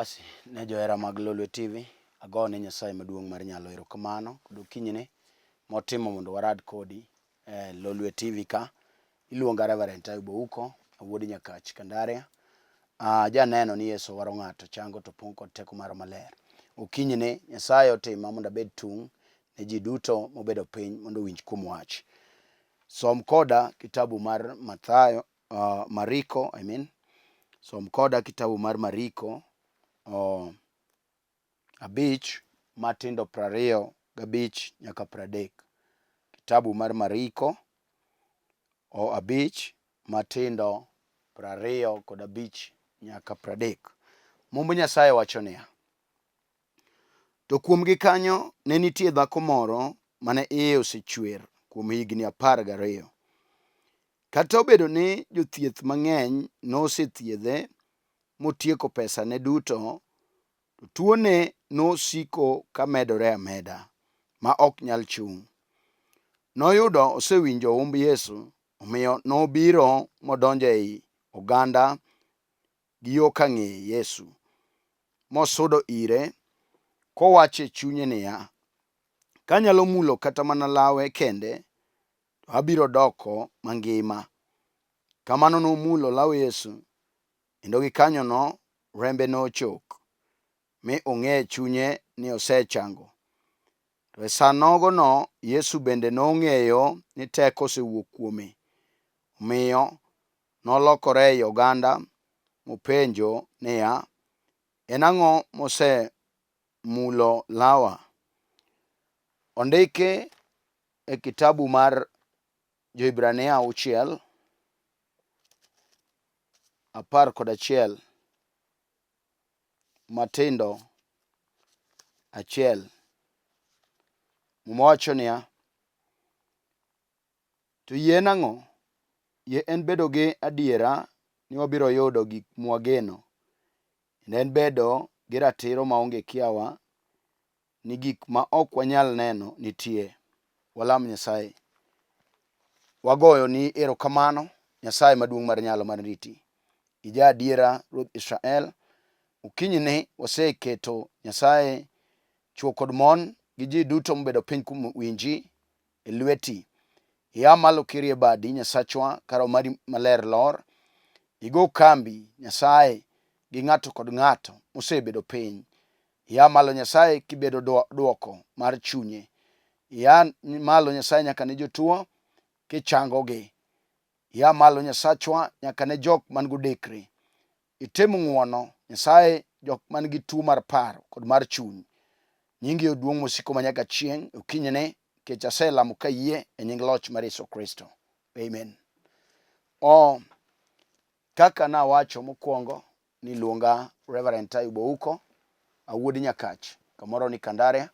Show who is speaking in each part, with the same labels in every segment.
Speaker 1: Basi ne johera mag Lolwe TV, agone Nyasaye maduong' mar nyalo erokamano kod okinyini motimo mondo warad kodi e Lolwe TV ka. Iluonga Reverend Ayub Ouko, awuod Nyakach Kandaria. Ah, janeno ni Yesu waro ng'ato, chango to pong' kod teko mar maler. Okinyini Nyasaye otima mondo abed tung' ne ji duto mobedo piny mondo owinj kuom wach. Som koda kitabu mar Mathayo, Mariko, I mean, som koda kitabu mar Mariko 5 matindo 25 nyaka 30. Kitabu mar Mariko 5 matindo 25 nyaka 30. Mumb Nyasaye wacho niya, To kuomgi kanyo ne nitie dhako moro mane iye osechwer kuom higni 12. Kata obedo ni jothieth mang'eny nosethiedhe motieko pesane duto, to tuone nosiko ka medore ameda, ma ok nyal chung'. Noyudo osewinjo humb Yesu, omiyo nobiro modonjo ei oganda gi yo ka ng'eye Yesu, mosudo ire kowacho e chunye niya, Kanyalo mulo kata mana lawe kende, to abiro doko mangima. Kamano nomulo law Yesu, kendo gikanyono rembe nochok, mi ong'e e chunye ni osechango. To e sa nogono Yesu bende nong'eyo ni teko osewuok kuome, omiyo nolokore ei oganda mopenjo niya, En ang'o mosemulo lawa? Ondiki e kitabu mar Jo-Hibrania 6 11 matindo 1. Muma wacho niya, To yie en ang'o? Yie en bedo gi adiera ni wabiro yudo gik mwageno, kendo en bedo gi ratiro maonge kiawa ni gik ma ok wanyal neno nitie. Walam Nyasaye. Wagoyoni erokamano, Nyasaye maduong' mar nyalo mar riti. Ija adiera, Ruodh Israel. Okinyini waseketo Nyasaye, chwo kod mon, gi ji duto mobedo piny kuom winji e lweti. Ia malo kirie badi, Nyasachwa, ka Roho mari maler lor. Igo kambi, Nyasaye, gi ng'ato kod ng'ato mosebedo piny. Ia malo, Nyasaye, kibedo dwoko mar chunye. Ia malo, Nyasaye, nyaka ne jotuo, kichangogi. Ia malo, Nyasachwa, nyaka ne jok man godekre. Itim ng'wono, Nyasaye, jok man gi tuo mar paro kod mar chuny. Nyingi oduong' mosiko manyaka chieng' okinyni, nikech aselamo kayie e nying loch mar Yesu Kristo. Amen. O, kaka nawacho mokwongo ni luonga Reverend Tayub Ouko, awuod Nyakach, kamoro ni Kandaria.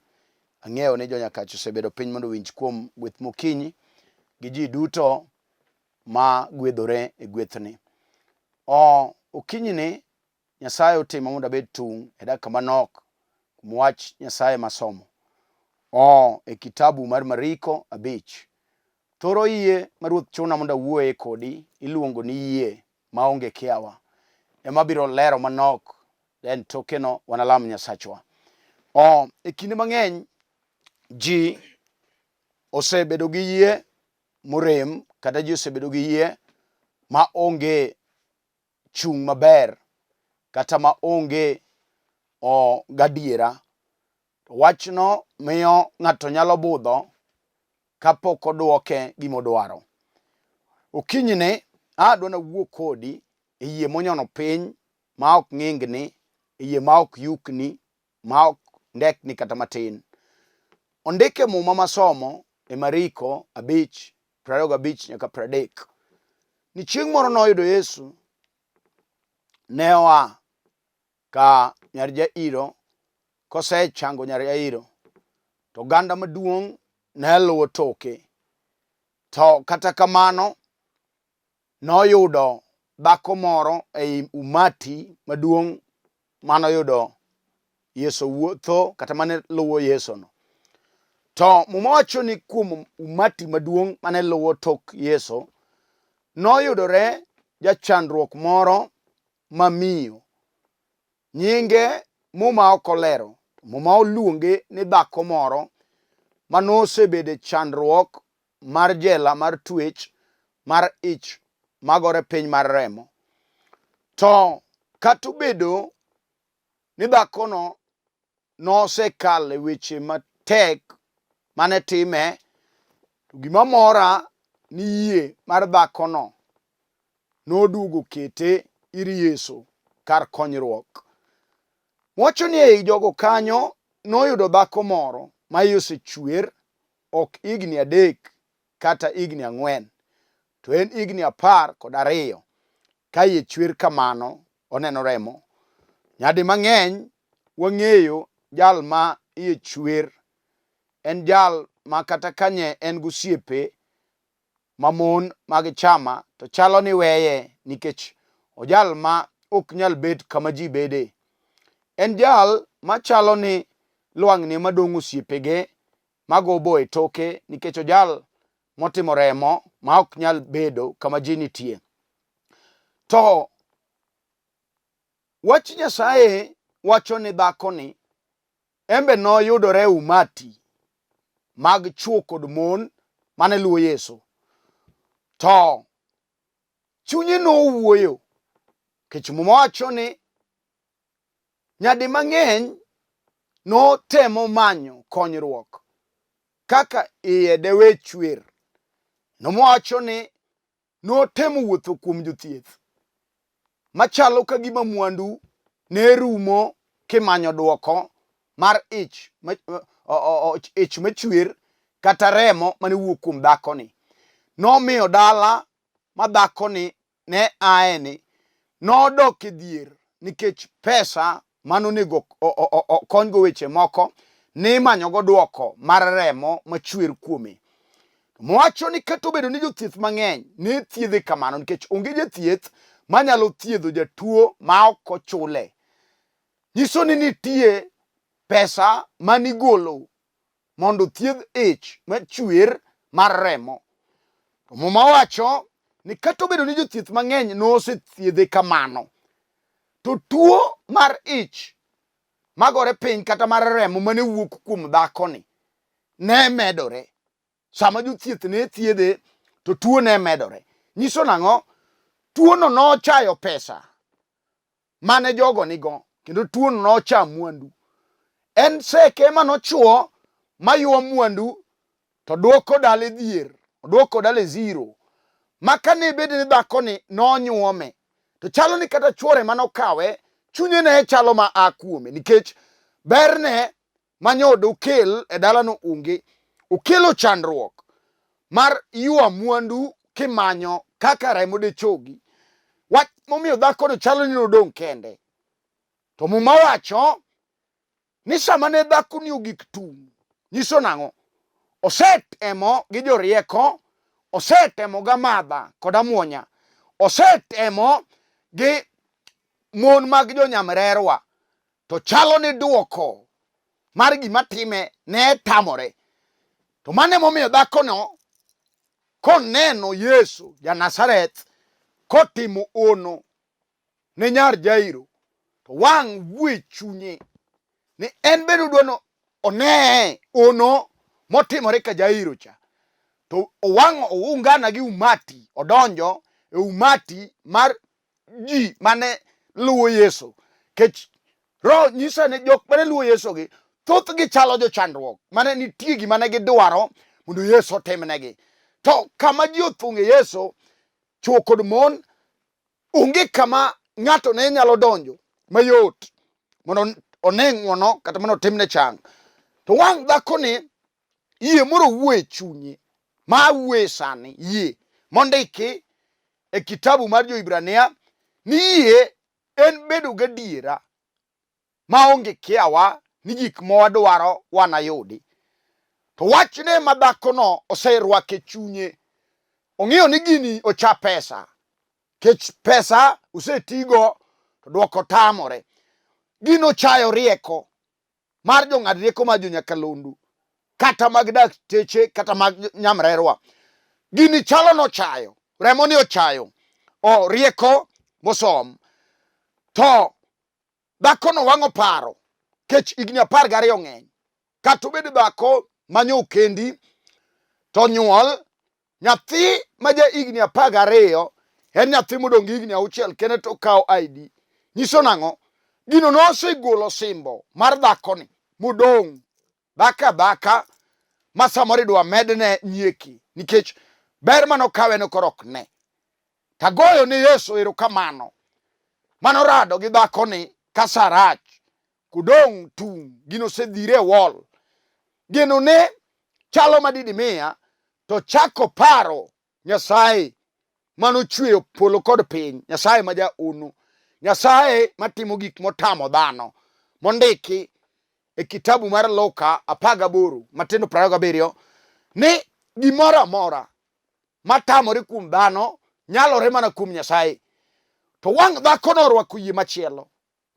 Speaker 1: Ang'eyo ni jo Nyakach osebedo piny mondo owinj kuom gweth mokinyi gi ji duto ma gwedhore e gwethni. O, okinyini Nyasaye otima mondo abed tung' e dakika manok kuom wach Nyasaye masomo. O, e kitabu mar Mariko 5. Thoro yie ma Ruoth chuna mondo awuoye kodi iluongo ni yie maonge kiawa. Ema biro lero manok then tokeno wanalam Nyasachwa. O, e kinde mang'eny ji osebedo gi yie morem kata ji osebedo gi yie ma onge chung' maber kata ma onge o, gadiera. To wachno miyo ng'ato nyalo budho kapok odwoke gimodwaro. Okinyini adwa nawuo kodi e yie monyono piny ma ok ng'ingni, e yie ma ok yukni, ma ok ndekni kata matin. Ondik e Muma masomo e Mariko 5, 25 nyaka 30 ni chieng' moro noyudo Yesu ne oa ka nyar Jairo kosechango nyar Jairo to oganda maduong' ne luwo toke. To kata kamano noyudo dhako moro ei umati maduong' manoyudo Yesu wuotho kata mane luwo Yesu no. To Muma wacho ni kuom umati maduong' mane luwo tok Yesu, noyudore jachandruok moro ma miyo. Nyinge Muma ok olero. Muma oluonge ni dhako moro ma nosebedo e chandruok mar jela mar twech mar ich magore piny mar remo. To kata obedo ni dhakono nosekalo e weche matek mane time, to gima mora ni yie mar dhakono noduogo kete ir Yesu kar konyruok. Wacho ni ei jogo kanyo noyudo dhako moro ma iye osechwer ok higni 3 kata higni 4, to en higni 12 ka iye chwer kamano oneno remo. Nyadi mang'eny wang'eyo jal ma iye chwer en jal ma kata kanye en gosiepe ma mon mag chama to chalo ni weye nikech ojal ma ok nyal bet kama ji bede. En jal machalo ni lwang'ni ema dong' osiepege magobo e toke nikech ojal motimo remo ma ok nyal bedo kama ji nitie. To wach Nyasaye wacho ni dhakoni embe noyudore e umati mag chwo kod mon mane luwo Yesu. To chunye nowuoyo nikech Muma wacho ni nyadi mang'eny notemo manyo konyruok kaka iye dewe chwer. Nowacho ni notemo wuotho kuom jothieth machalo ka gima mwandu ne rumo kimanyo dwoko mar ich ich machwer kata remo mane wuok kuom dhakoni. Nomiyo dala ma dhakoni ne aye ni nodok e dhier nikech pesa mane onego okonygo weche moko nimanyogo dwoko mar remo machwer kuome. Mowacho ni kata obedo ni jothieth mang'eny ne thiedhe kamano nikech onge jathieth manyalo thiedho jatuo ma ok ochule. Nyiso ni nitie pesa manigolo mondo othiedh ich machwer mar remo. To Muma wacho ni kata obedo ni jothieth mang'eny nosethiedhe kamano, to tuo mar ich magore piny kata mar remo mane wuok kuom dhakoni ne medore. Sama jothieth ne thiedhe to tuo ne medore. Nyiso nang'o? Tuono nochayo pesa mane jogo nigo kendo tuono nocha mwandu. En seke manochuo maywa mwandu to dwoko dala e dhier, odwoko dala e zero. Ma kane bed ni dhakoni nonyuome to chalo ni kata chuore manokawe chunye ne chalo ma a kuome nikech berne manyo dokel e dalano onge. Okelo chandruok mar ywa mwandu kimanyo kaka remo dechogi. Wach momiyo dhakono chalo ni nodong' kende. To Muma wacho ni sama ne dhakoni ogik tung' nyiso nang'o? Osetemo gi jorieko, osetemo gi amadha kod amuonya, osetemo gi mon mag jonyamrerwa, to chalo ni duoko mar gima time ne tamore. To mano emomiyo dhakono koneno Yesu ja Nazareth kotimo ono ne nyar Jairo, to wang' wuo e chunye ni en bende odwa ni onee ono motimore ka Jairo cha. To owang' oungana gi umati, odonjo e umati mar ji mane luwo Yesu. Kech Roho nyisa ni jok mane luwo Yesu gi thothgi chalo jochandruok mane nitie gima ne gidwaro mondo Yesu otimnegi. To kama ji othung'e Yesu, chwo kod mon, onge kama ng'ato ne nyalo donjo mayot mondo one ng'wono kata mondo otimne chang. To wang' dhakoni yie moro wuo e chunye ma wuoye sani yie mondiki e kitabu mar Jo-Hibrania ni yie en bedo gadiera maonge kiawa ni gik ma wadwaro wanayudi. To wachne ma dhakono oserwako e chunye, ong'eyo ni gini ocha pesa, kech pesa osetigo to dwoko tamore. Gino ochayo rieko mar jong'ad rieko mar jonyakalondo kata mag dakteche kata mag nyamrerwa. Gini chalo nochayo, remo ni ochayo, o rieko mosom. To Dhakono wang'o paro kech higni 12 ng'eny. Kata obed dhako manyo okendi to nyuol nyathi ma ja higni 12 en nyathi modong' gi higni 6 kende to kawo ID. Nyiso nang'o? Gino nosegolo simbo mar dhakoni modong' dhaka adhaka ma samoro idwa medne nyieki nikech ber manokawe no koro ok ne. Tagoyo ne Yesu erokamano manorado gi dhakoni ka sa rach kodong' tung' gino osedhire e wall. Geno ne chalo madidimia to chako paro Nyasaye manochweyo polo kod piny, Nyasaye ma jaunu, Nyasaye matimo gik motamo dhano, mondiki e kitabu mar Luka 18 matindo 27 ni gimoro amora matamore kuom dhano nyalore mana kuom Nyasaye. To wang' dhako norwako yie machielo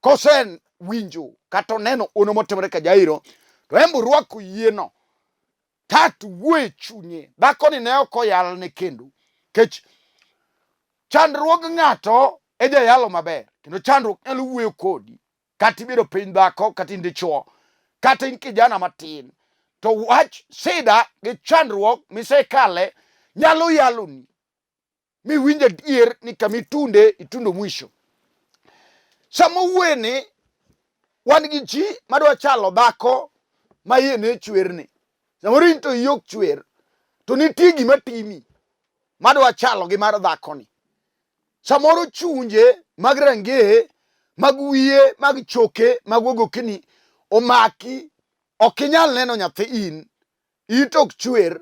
Speaker 1: kose winjo kata oneno ono motimore ka Jairo, to en be orwako yieno tatu wuo e chunye. Dhakoni ne ok oyalne kendo kech chandruog ng'ato e jayalo maber kendo chandruok nyalo wuoyo kodi kata ibedo piny dhako kata in dichuo kata in kijana matin to wach sida gi chandruok misekale nyalo yaloni miwinj adier ni kama itunde itundo mwisho. Sama owuoye ni wan gi ji madwa chalo dhako ma iye ne chwerni, samoro in to iyi ok chwer, to nitie gima timi madwa chalo gi mar dhakoni. Samoro chunje mag rangeye, mag wiye, mag choke, mag ogokni omaki, ok inyal neno nyathi in, iyi to ok chwer,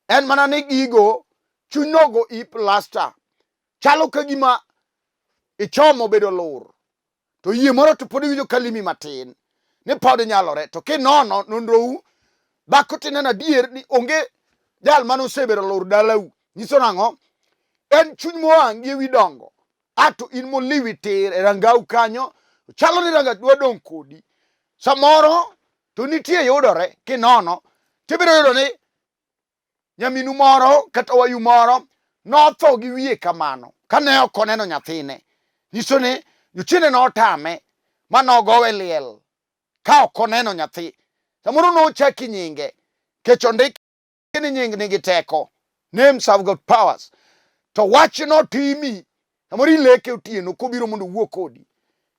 Speaker 1: en mana ni gigo chuny nogo i plasta chalo ka gima ichomo bedo lur to yie moro to pod iwinjo ka limi matin ni pod nyalore to kinono nonrou dhako tineno adier ni onge jal mane osebedo lur dalau nyiso nang'o en chuny mowang' gi ewi dongo ato in moliwi tir e rangau kanyo chalo ni ranga dwa dong' kodi samoro to nitie yudore kinono tibiro yudo ni nyaminu moro kata wayu moro notho gi wiye kamano kane ok oneno nyathine nyiso ni jochiende notame ma nogowe liel ka ok oneno nyathi samoro nochaki nyinge kech ondik ni nying nigi teko names have got powers to wach notimi samoro ileke otieno kobiro mondo owuo kodi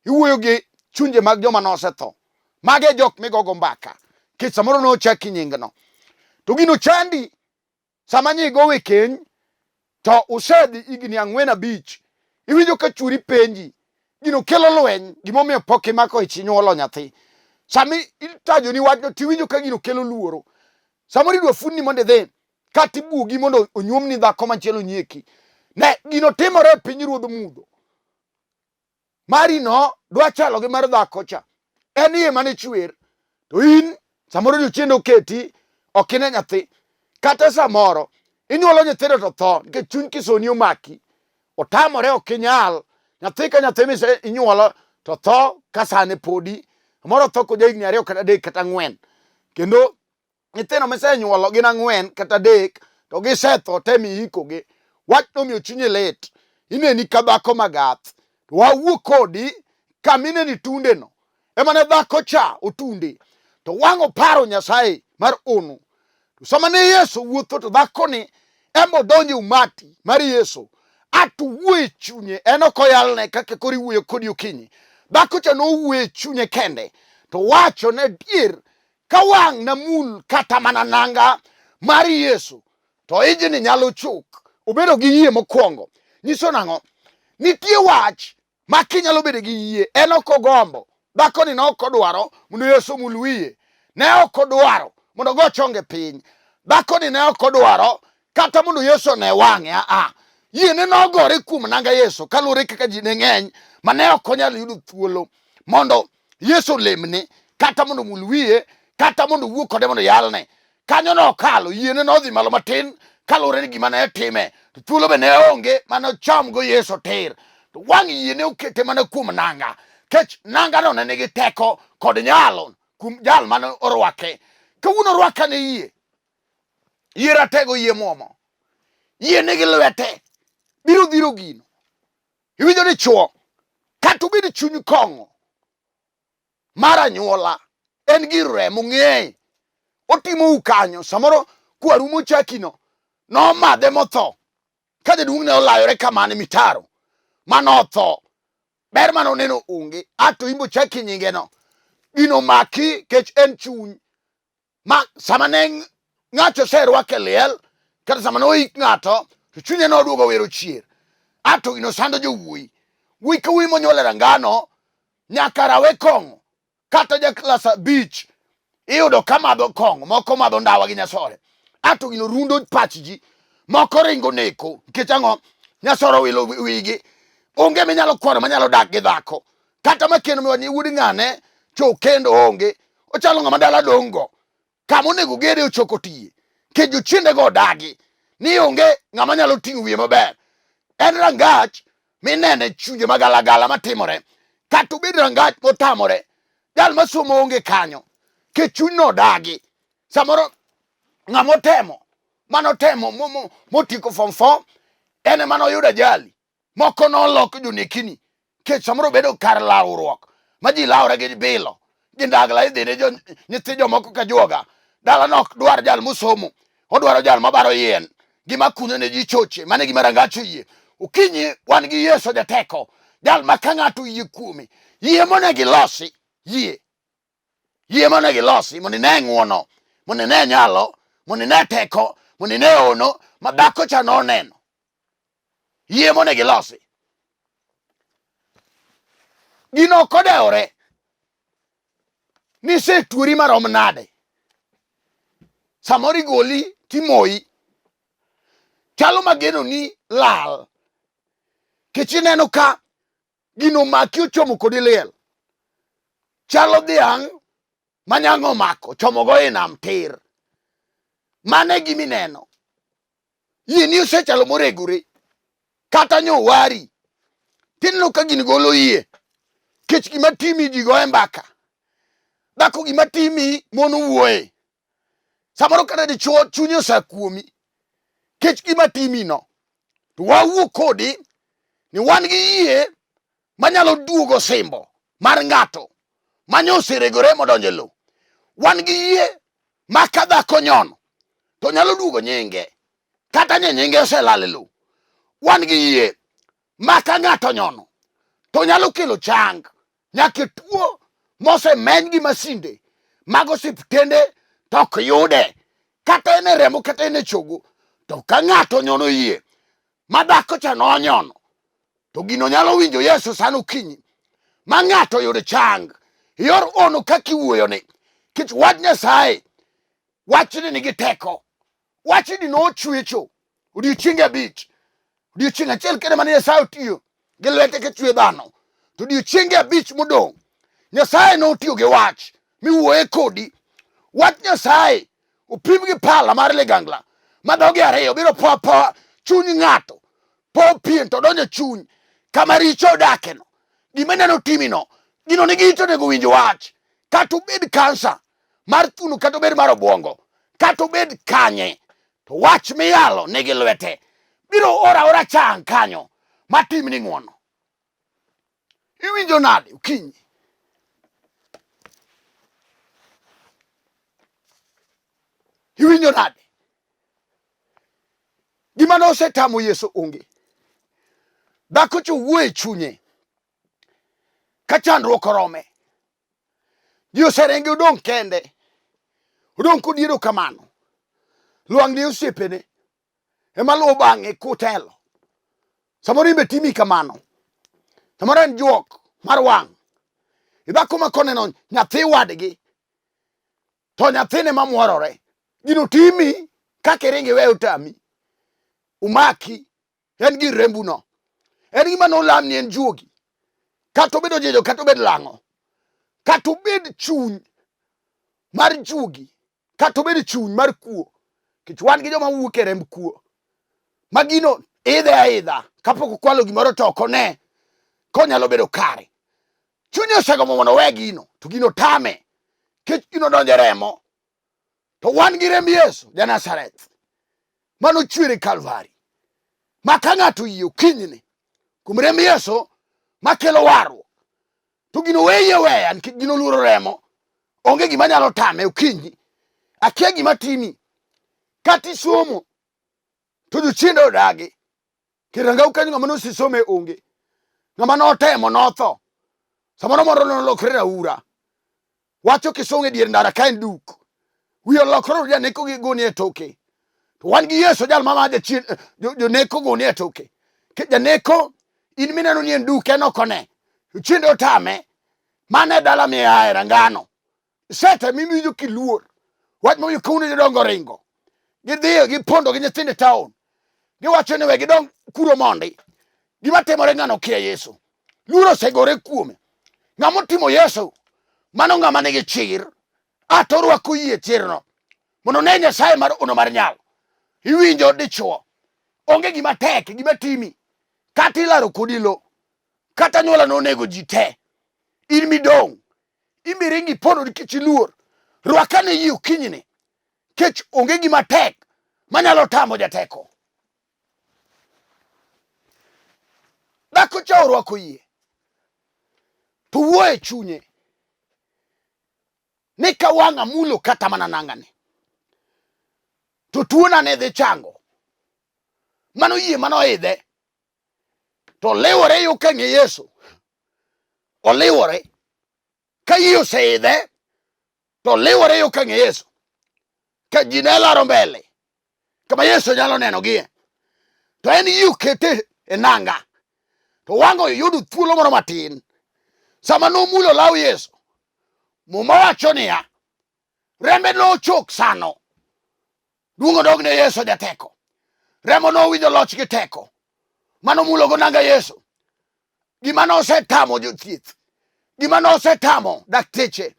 Speaker 1: iwuoyo gi chunje mag joma nosetho mage e jok migogo mbaka kech samoro nochaki nyingno to gino chandi sama nyigowe keny to usedhi higni 4 5 iwinjo ka churi penji gino kelo lweny gimomiyo pok imako ich inyuolo nyathi sami itajoni wachno tiwinjo ka gino kelo luoro samoro idwa fundni mondo idhi kata ibuogi mondo onyuomni dhako machielo nyieki ne gino timore e piny ruodh mudho mari no dwa chalo gi mar dhako cha en iye mane chwer to in samoro jochiende oketi ok ine nyathi kata samoro inyuolo nyithindo to tho nikech chuny kisoni omaki otamore ok inyal nyathi ka nyathi mise inyuolo to tho ka sane podi moro tho koja higni 2 kata 3 kata 4 kendo nyithindo misenyuolo gin 4 kata 3 to gisetho te miikogi wach nomiyo chunyi lit ineni ka dhako magath to wawuo kodi kama ineni tundeno ema ne dhako cha otunde to wang' oparo Nyasaye mar ono to sama ne Yesu wuotho to dhakoni ema odonjo e umati mar Yesu ato wuoyo e chunye en ok oyalne kaka koro iwuoyo kodi okinyi dhako cha nowuoyo e chunye kende to wacho ne adier ka wang' namul kata mana nanga mar Yesu to ijni nyalo chuk obedo gi yie mokwongo nyiso nang'o nitie wach ma kinyalo bedo gi yie en ok ogombo dhakoni ne ok odwaro mondo Yesu omul wiye ne ok odwaro mondo ogo chonge piny dhakoni ne ok odwaro kata mondo Yesu one wang'e aa yie ne nogore kuom nanga Yesu kaluwore kaka ji ne ng'eny ma ne ok onyal yudo thuolo mondo Yesu olemne kata mondo omul wiye kata mondo owuo kode mondo yalne kanyo nokalo yiene nodhi malo matin kaluwore ni gima ne time to thuolo be ne onge mane ochamgo Yesu tir to wang' yiene okete mana kuom nanga kech nangano ne nigi teko kod nyalo kuom jal mane orwake kawuono orwaka ne yie yie ratego yie muomo yie nigi lwete biro dhiro gino iwinjo ni chuo kata obed chuny kong'o Mar anyuola en gir remo ng'eye. Otimou kanyo samoro kwaru mochakino nomadhe motho. Ka jaduong' ne olayore kamano e mitaro manotho ber mane oneno onge ato imbo chaki nyingeno gino maki kech en chuny ma sama ne ng'ato oserwak e liel kata sama ne oik ng'ato to chunye noduogo wero chier ato gino sando jowuoyi wuoyi ka wuoyi monyuol e rangano nyaka rawe kong'o kata ja klas abich iyudo ka madho kong'o moko madho ndawa gi nyasore ato gino rundo pach ji moko ringo neko nikech ang'o nyasore owilo wigi onge minyalo kwano manyalo dak gi dhako kata makendo miwa ni wuod ng'ane to kendo onge ochalo ng'ama dala dong'go kama onego gede ochoko tiye nikech jochiendego odagi ni onge ng'ama nyalo ting'o wiye maber en rangach minene chunje magalagala matimore kata obed rangach motamore jal masomo onge kanyo nikech chunyno odagi samoro ng'ama otemo manotemo motieko form 4 en ema noyudo ajali moko nolok jonekini kech samoro bedo kar lawruok ma ji lawre gi bilo gi ndagla idhi ne nyithi jomoko ka juoga dalano ok dwar jal mosomo odwaro jal mabaro yien gima kunyo ne ji choche mane gima rangach oyie okinyi wan gi Yesu jateko jal ma ka ng'ato oyie kuome yie monego ilosi yie yie monego ilosi mondo ine ng'uono mondo ine nyalo mondo ine teko mondo ine ono ma dhako cha noneno yie monego ilosi gino ok odewore nisetuori marom nade samoro igoli timoyi chalo mageno ni lal kech ineno ka gino omaki ochomo kodi liel chalo dhiang' ma nyang'o omako chomogo e nam tir mano e gima ineno yieni osechalo moregore kata nyowari tineno ka gini golo yie kech gima timi ji goye mbaka dhako gima timi mon wuoye samoro kata dichuo chunyi osekuomi kech gima timi no to wawuo kodi ni wan gi yie manyalo duogo simbo mar ng'ato manye oseregore modonjo e lowo wan gi yie ma ka dhako nyono to nyalo duogo nyinge kata nye nyinge oselal e lowo wan gi yie ma ka ng'ato nyono to nyalo kelo chang nyaka e tuo mosemeny gi masinde mag osiptende to ok yude kata en e remo kata en e chogo to ka ng'ato nyono yie ma dhako cha nonyono to gino nyalo winjo Yesu sano okinyi ma ng'ato oyud chang yor ono kaka iwuoyoni kech wach Nyasaye wachni nigi teko wachni nochwecho odiochienge abich odiochieng' achiel kende mane Nyasaye otiyo gi lwete kachwe dhano to odiochienge abich modong' Nyasaye notiyo gi wach miwuoye kodi wach Nyasaye opim gi pala mar ligangla ma dhoge ariyo biro po apoa chuny ng'ato po pien to donjo chuny kama richo odakeno gima ineno timino gino nigi ito onego winj wach kata obed kansa mar thuno kata obed mar obwongo kata obed kanye to wach miyalo nigi lwete biro ora ora chang kanyo matimni ng'wono iwinjo nade okinyi iwinjo nade gima nosetamo Yesu onge dhako cha owuoyo e chunye ka chandruok orome ji oserenge odong' kende odong' kodiero kamano lwang'ni osiepene ema luwo bang'e kutelo samoro imbe timi kamano samoro en juok mar wang' idhako ma koneno nyathi wadgi to nyathine mamworore gino timi kaka iringo iwe otami umaki en gir rembuno en gima nolamni en juogi kata obedo jejo kata obed lang'o kata obed chuny mar juogi kata obed chuny mar kuo nikech wan gi joma wuok e remb kuo ma gino idhe aidha kapok okwalo gimoro to ok one konyalo bedo kare chunye osegombo mondo owe gino to gino tame kech gino donjo e remo to wan gi remb Yesu ja Nazareth mano chwer e Kalvari ma ka ng'ato oyie okinyni kuom remb Yesu makelo warruok To gino weye weya nikech gino luoro remo. Onge gima nyalo tame okinyi. Akia gima timi. Kata isomo to jochiende odagi. Kirangau kanyo ng'ama nosesome onge. Ng'ama notemo notho. Samoro moro nolokre raura. Wacho kisungu e dier ndara ka en duk. Wiye olokore janeko gi goni e toke. To wan gi Yesu jal ma jachien joneko goni e toke. Janeko in mineno ni en duk en ok one. Jochiende otame. Mano e dala miaye rangano. Sete mimiwinjo kiluor. Wach momiyo kawuono jodongo ringo. Gidhiyo gipondo gi nyithindo e taon. Giwacho ni we gidong kuro mondi. Gima timore ng'ano kia Yesu. Luoro osegore kuome. Ng'ama otimo Yesu, mano ng'ama nigi chir. Ato orwako yie chirno. Mondo ne Nyasaye mar ono mar nyalo. Iwinjo dichuo. Onge gima tek, gima timi. Kata ilaro kodi lo. Kata nyuola nonego ji te. In midong'. Imiringi ipondo nikech iluor. Rwakane yie okinyini. Kech onge gima tek manyalo tamo jateko. Dhako cha orwako yie to wuoyo e chunye ni ka wang' amulo kata mana nangane to tuona ne dhi chango. Mano yie mano oidhe to oliwore yo ka ng'e Yesu. Oliwore ka yie oseidhe to liwore yo ka ng'e Yesu. Ka ji ne laro mbele kama Yesu nyalo nenogie to en yie okete e nanga to wang'o yudo thuolo moro matin. Sama nomulo law Yesu, Muma wacho niya, rembe nochok sano. Duong' odog ne Yesu jateko. Remo nowinjo loch gi teko. Mano mulogo nanga Yesu. Gima nosetamo jothieth, gima nosetamo dakteche,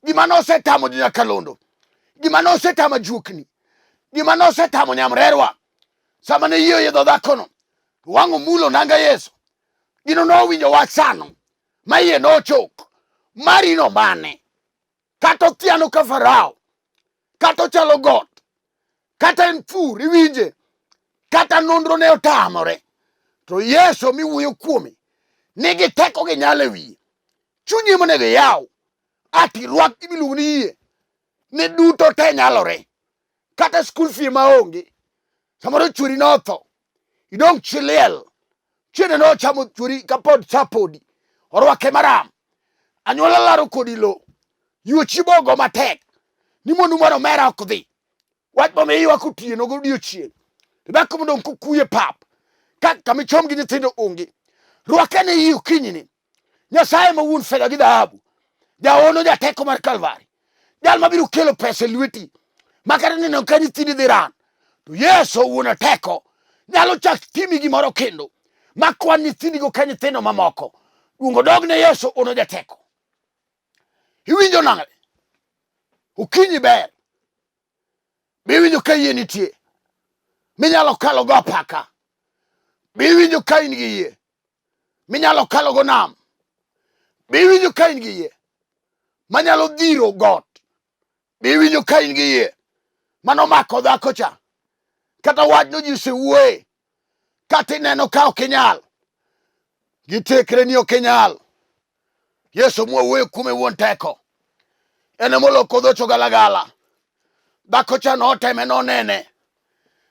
Speaker 1: gima nosetamo jonyakalondo, gima nosetamo juokni, gima nosetamo nyamrerwa. Sama ne yie oyidho dhakono, to wang' omulo nanga Yesu. Gino nowinjo wach sano, ma iye nochok. Marino mane? Kata othiano ka Farao, kata ochalo got, kata en pur iwinje, kata nonro ne otamore, to Yesu miwuoyo kuome nigi teko gi nyalo e wiye. Chunyi monego iyaw ati rwak gima iluongo ni yie ni duto te nyalore. Kata school fee maonge, samoro chwori notho, idong' chi liel, chiende nochamo chwori kapod sa podi, orwake maram, anyuola laro kodi lo, yuochi bogo matek, ni mondu mar omera ok dhi. Wach momiyo iywak otieno godiechieng', to dhako modong' kokuyo e pap, ka kama ichom gi nyithindo onge. Rwake ne iyi okinyini. Nyasaye ma wuon fedha gi dhahabu, jaono jateko mar Kalvari, jal mabiro kelo pesa e lweti, ma kata neno ka nyithindi dhi ran, to Yesu wuon teko nyalo chak timi gimoro kendo ma kwan nyithindigo ka nyithindo mamoko. Duong' odog ne Yesu ono jateko. Iwinjo nade? Okinyi ber. Be iwinjo ka yie nitie minyalo kalogo apaka? Be iwinjo ka in gi yie minyalo kalogo nam? Be iwinjo ka in gi yie manyalo dhiro got? Be iwinjo ka in gi yie manomako dhako cha? Kata wachno ji osewuoye, kata ineno ka ok inyal, gitekre ni ok inyal. Yesu mwawuoyo kuome wuon teko, en emoloko dhocho galagala. Dhako cha noteme nonene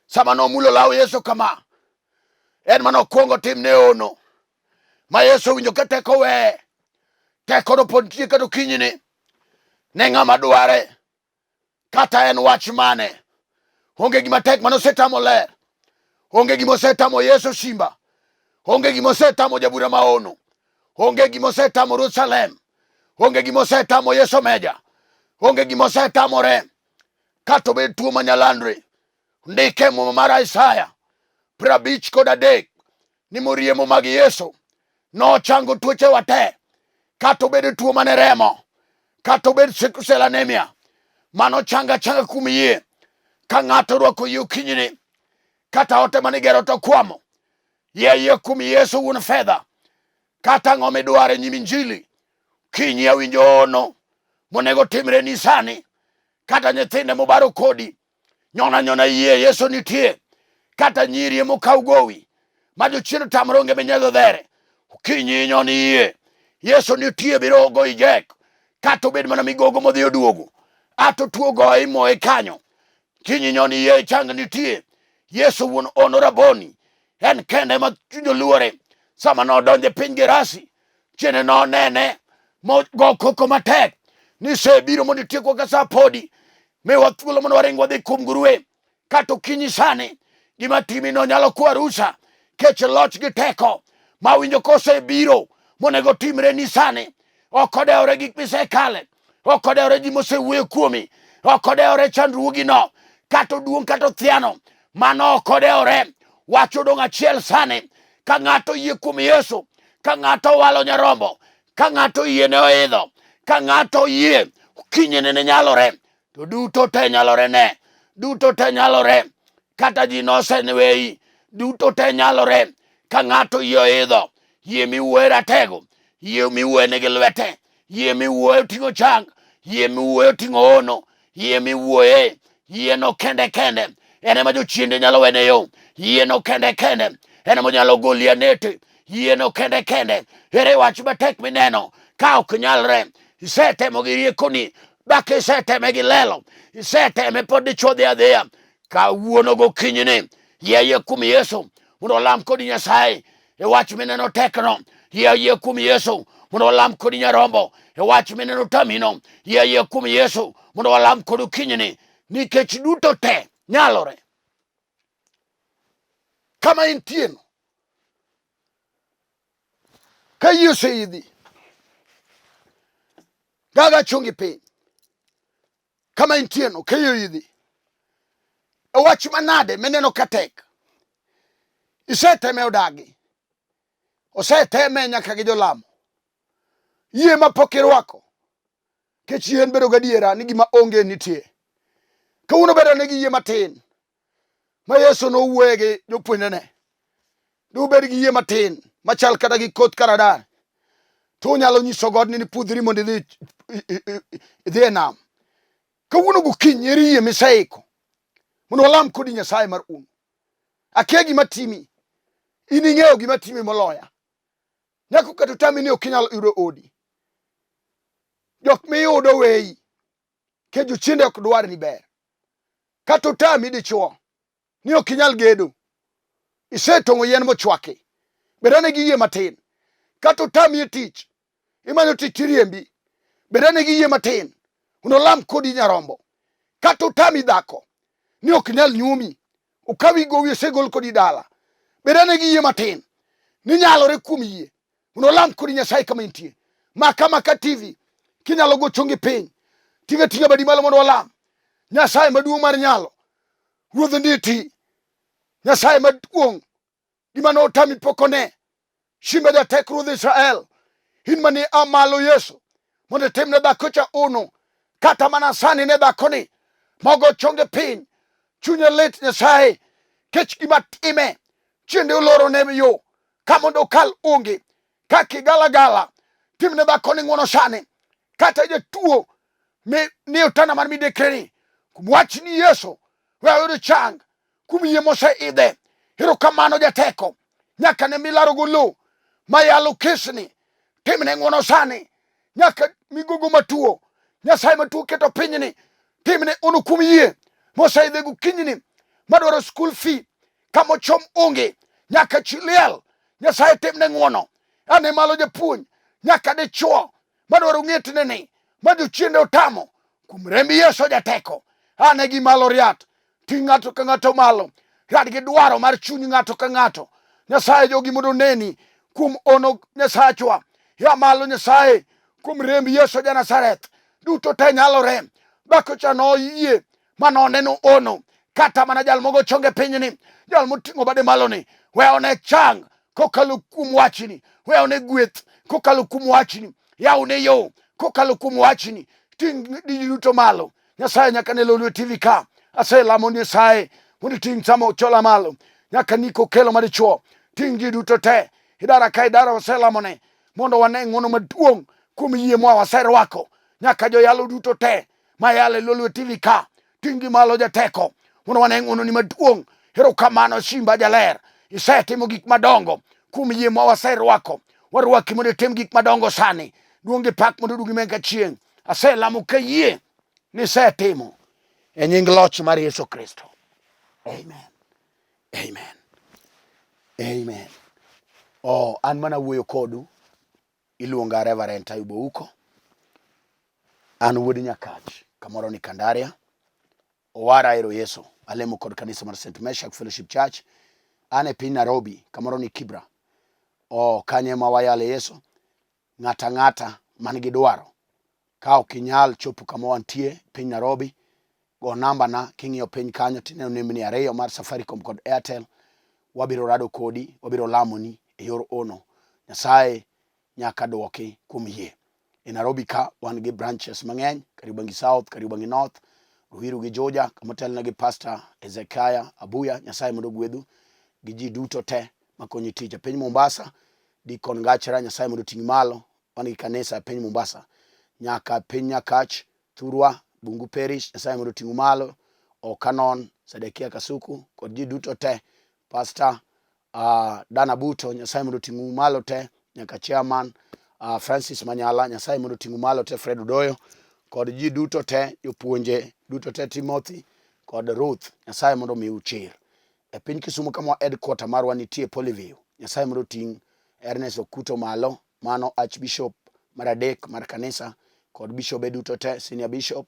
Speaker 1: sama nomulo law Yesu kama, en mane okwongo timne hono ma Yesu owinjo ka teko weye. Tekono pod nitie kata okinyini ne ng'ama dware kata en wach mane. Onge gima tek mane osetamo ler, onge gima osetamo Yesu Simba, onge gima osetamo jabura maono, onge gima osetamo Ruoth Salem, onge gima osetamo Yesu Meja, onge gima osetamore kata obed tuo manyalandre. Ndike muma mar Isaya 53 ni moriemo mag Yesu nochango tuochewa te, kata obed tuo mane remo, kata obed sickle cell anemia, mano changa changa kuom yie. Ka ng'ato orwako yie okinyini, kata ote mane igero to kwamo, yie yie kuom Yesu wuon fedha, kata ang'o midwaro e nyim Injili, kinyi awinjo ono monego timre ni sani, kata nyithinde mobaro kodi nyona nyona yie Yesu nitie, kata nyiri ema okaw gowi ma jochien otamore onge minyedho dhere, okinyi nyon yie Yesu nitie biro goyi jek, kata obed mana migogo modhi oduogo, ato tuo goye imoye kanyo. Kinyi nyoni yie chang nitie. Yesu wuon ono raboni, en kende ma chuny oluore. Sama nodonjo e piny Gerasi, chiene nonene mogo koko matek ni sebiro mondo itiekwa ka sa podi, miwa thuolo mondo waring wadhi kuom nguruwe. Kata okinyi sani gima timino nyalo kwa rusa kech loch gi teko ma winjo kosebiro monego timre ni sani ok odewore gik misekale ok odewore ji mosewuoyo kuomi ok odewore chandruogino kata oduong' kata othiano mano ok odewore wach odong' achiel sani ka ng'ato oyie kuom Yesu ka ng'ato owalo nyarombo ka ng'ato oyie ne oidho ka ng'ato oyie kinyne ne nyalore to duto te nyalore ne duto te nyalore kata ji noseweyi duto te nyalore ka ng'ato yie oidho yie miwuoye ratego yie miwuoye nigi lwete yie miwuoye oting'o chang yie miwuoye oting'o ono yie miwuoye yieno kende kende en ema jochiende nyalo wene yo yieno kende kende en ema nyalo goli anete yieno kende kende ere wach matek mineno ka ok nyalre isetemo gi riekoni dak iseteme gi lelo iseteme pod dichwo dhi adhiya kawuono gokinyini yie kuom Yesu mondo olam kodi Nyasaye e wach mineno tekno yie kuom Yesu mondo walam kodi Nyarombo e wach mineno tamino yie kuom Yesu mondo walam kodi okinyini nikech duto te nyalore kama intieno ka yie oseidhi gaga chongi piny kama intieno ka yie oidhi e wach manade mineno ka tek iseteme odagi oseteme nyaka gi jolamo yie ma pok irwako kech yie en bedo gadiera ni gima onge nitie kawuono bedo ne gi yie matin ma Yesu nowuoye gi jopuonjrene dubed gi yie matin machal kata gi koth karadar to unyalo nyiso godni ni pudhri mondo idhi idhi e nam kawuono gokinyi eri yie miseiko mondo walam kodi Nyasaye mar un akia gima timi in ing'eyo gima timi moloya nyako kata otami ni ok inyal yudo odi jok miyudo weyi ke jochiende ok dwar ni ber kata otami dichuo ni ok inyal gedo isetong'o yien mochwaki bed ane gi yie matin kata otami e tich imanyo tich tiriembi bed ane gi yie matin mondo olam kodi nyarombo kata otami dhako ni ok nyal nyuomi okawi gowi osegol kodi dala bed ane gi yie matin ni nyalore kuom yie mondo olam kodi Nyasaye kama intie maka maka TV kinyalo go chongi piny tinga tinga badi malo mondo walam Nyasaye maduong' mar nyalo ruodh nditi Nyasaye maduong' gima notami pok one Simba jatek ruodh Israel in mane a malo Yesu mondo itim ne dhako cha uno kata mana sani ne dhakoni mogo chonge piny chunye lit Nyasaye kech gima time chiende oloro ne yo ka mondo okal onge ka kigalagala tim ne dhakoni ng'wono sani kata jatuo ni otanda mar midekre ni kuom wach ni Yesu we ayud chang kuom yie moseidhe. Erokamano jateko, nyaka ne milarogo lo mayalo kesni, timne ng'wono sani, nyaka migogo matuo, Nyasaye matuo keto pinyni, timne ono kuom yie moseidhe gokinyini, madwaro school fee kama ochom onge, nyaka chi liel, Nyasaye timne ng'wono. Ane malo japuonj, nyaka dichuo madwaro ng'etne ni ma jochiende otamo kuom remb Yesu jateko ane gi malo riat ting' ng'ato ka ng'ato malo riat gi dwaro mar chuny ng'ato ka ng'ato Nyasaye jogi mondo oneni kuom ono Nyasachwa ya malo Nyasaye kuom remb Yesu ja Nazareth duto te nyalore dhako cha noyie ma noneno ono kata mana jal mogo chonge pinyni jal moting'o bade maloni we one chang kokalo kuom wachni we one gweth kokalo kuom wachni yawne yo kokalo kuom wachni ting' diji duto malo nyasaye nyaka ne lolwe tv ka aselamo nyasaye mondo iting' sama ochola malo nyaka niko kelo madichuo ting' ji duto te idara ka idara waselamone mondo wane ng'wono maduong' kuom yie mwa waserwako nyaka joyalo duto te mayalo e Lolwe TV ka ting'gi malo jateko mondo wane ng'wononi maduong' erokamano simba jaler isetimo gik madongo kuom yie ma waserwako Warwaki mondo itim gik madongo sani. Duong' gi pak mondo oduogi nyaka chieng'. Aselamo kayie ni isetimo e nying loch mar Yesu Kristo. Amen. Amen. Amen. Oh, an mana wuoyo kodu iluonga Reverend Ayub Ouko. An wuod Nyakach, kamoro ni Kandaria. Owara ero Yesu. Alemo kod kanisa mar St. Meshak Fellowship Church. An e piny Nairobi, kamoro ni Kibra. Oh, kanyo ema wayale Yesu. Ng'ata ang'ata man gi dwaro, ka ok inyal chopo kama wantie piny Nairobi, go namba na king'iyo piny kanyo tineno nembni ariyo mar Safaricom kod Airtel. Wabiro rado kodi, wabiro lamoni e yor ono. Nyasaye nyaka dwoki kuom yie. E Nairobi ka wan gi branches mang'eny, Kariobangi South, Kariobangi North, Ruiru gi Juja, kama otelne gi Pastor Ezekiah Abuya. Nyasaye mondo ogwedhu gi ji duto te makonyi tich. E piny Mombasa, Deacon Ngachra, Nyasaye mondo oting'i malo. Wan gi kanisa e piny Mombasa, nyaka piny Nyakach, Thurwa, Bungu Parish, Nyasaye mondo oting'u malo. Okanon, Sedekia Kasuku kod ji duto te. Pastor Dana Buto, Nyasaye mondo oting'u malo te, nyaka chairman Francis Manyala, Nyasaye mondo oting'u malo te, Fred Odoyo kod ji duto te, jopuonje duto te, Timothy kod Ruth, Nyasaye mondo omiu chir. E piny Kisumu kama headquarter marwa nitie Polyview, Nyasaye mondo oting' Ernest Okuto malo, mano Archbishop mar adek mar kanisa kod bishobe duto te, senior bishop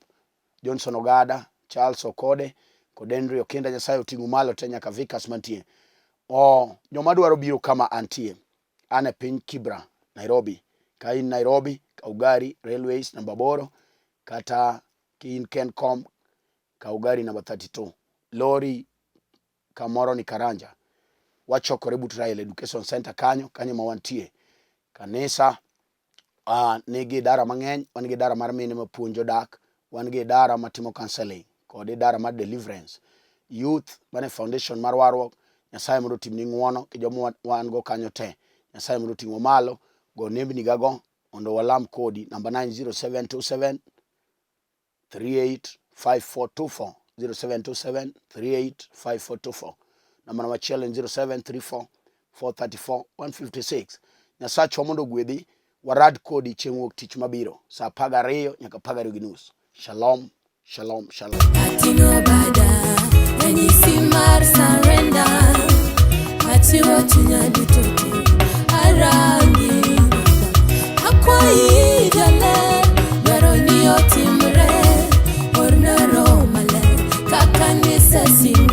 Speaker 1: Johnson Ogada, Charles Okode kod Henry Okinda, Nyasaye oting'u malo te nyaka vicars mantie. O joma dwaro biro kama antie, an e piny Kibra, Nairobi. Ka in Nairobi, kaw gari Railways namba 8 kata ka in Kencom kaw gari namba 32. Lori kamoro ni Karanja. Wachokore but Raila Education Center kanyo, kanyo ma wantie. Kanisa nigi idara mang'eny, wan gi idara mar mine mapuonjo dak, wan gi idara matimo counseling kod idara mar deliverance. Youth mane foundation mar warruok, Nyasaye mondo otimni ng'uono gi joma wan go kanyo te. Nyasaye mondo oting'wa malo, go nembni gago mondo walam kodi. Namba 90727 385424 0727 385424. Namba machielo en 0734 434 156. Nyasachwa mondo ogwedhi, warad kodi chieng' wuok tich mabiro saa 12 nyaka 12:30. Shalom, shalom, shalom.
Speaker 2: Ating'o bada ranyisi mar surrender, achiwo chunya duto te, arangi Baba, akwayi jaler, dwaro ni otimre, orna Roho Maler kaka nisesingo.